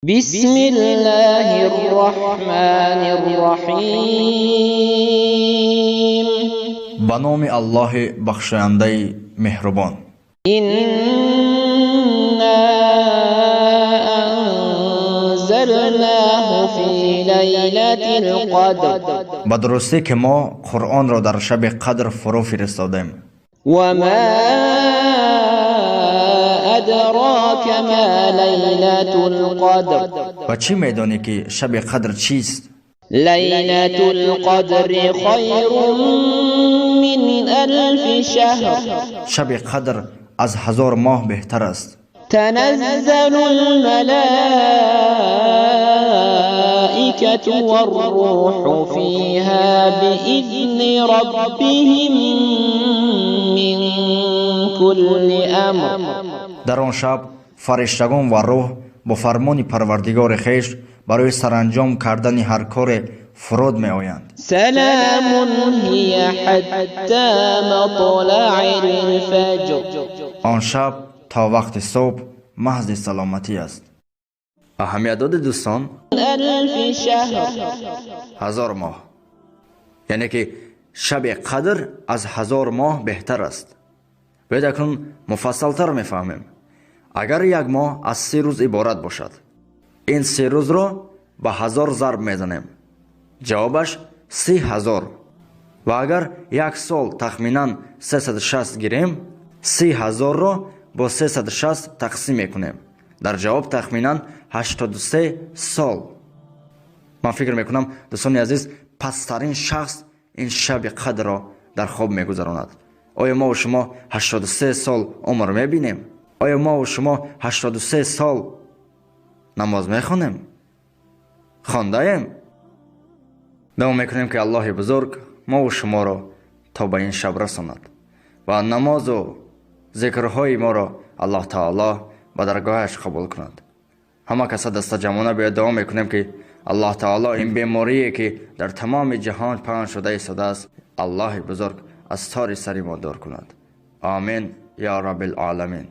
بسم الله الرحمن الرحیم. Ба номи Аллоҳи бахшояндаи меҳрубон. إنا أنزلناه في ليلة القدر. Ба дурустӣ ки мо Қуръонро дар шаби қадр фурӯ фиристодем. وما أدراك ما ليلة القدر. Ва чӣ медонӣ ки шаби қадр чист? ليلة القدر خير من ألف شهر. Шаби қадр аз 1000 моҳ беҳтар аст. تنزل الملائكة والروح فيها بإذن ربهم من كل أمر. Дар он шаб фариштагон ва рӯҳ бо фармони Парвардигори хеш барои саранҷом кардани ҳар коре фуруд меоянд. سلام هي حتى مطلع الفجر. Он шаб то вақти субҳ маҳзи саломатӣ аст. Аҳамият доди, дӯстон? ألف شهر. 1000 моҳ, яъне ки шаби қадр аз 1000 моҳ беҳтар аст. Биёед, акнун муфассалтар мефаҳмем. Агар як моҳ аз 30 рӯз иборат бошад, ин 30 рӯзро ба 1000 зарб мезанем, ҷавобаш 30 000. Ва агар як сол тахминан 360 гирем, 30 000-ро бо 360 тақсим мекунем, дар ҷавоб тахминан 83 сол. Ман фикр мекунам, дӯстони азиз, пасттарин шахс ин шаби қадрро дар хоб мегузаронад. Оё мову шумо 83 сол умр мебинем? Оё мову шумо 83 сол намоз мехонем, хондаем? Дуо мекунем, ки Аллоҳи бузург мову шуморо то ба ин шаб расонад ва намозу зикрҳои моро Аллоҳ таоло ба даргоҳаш қабул кунад. Ҳама каса дастаҷамъона биёд, дуо мекунем, ки Аллоҳ таоло ин беморие, ки дар тамоми ҷаҳон паҳн шуда истодааст, Аллоҳи бузург аз тори сари мо дур кунад. Омин ё Раббил оламин.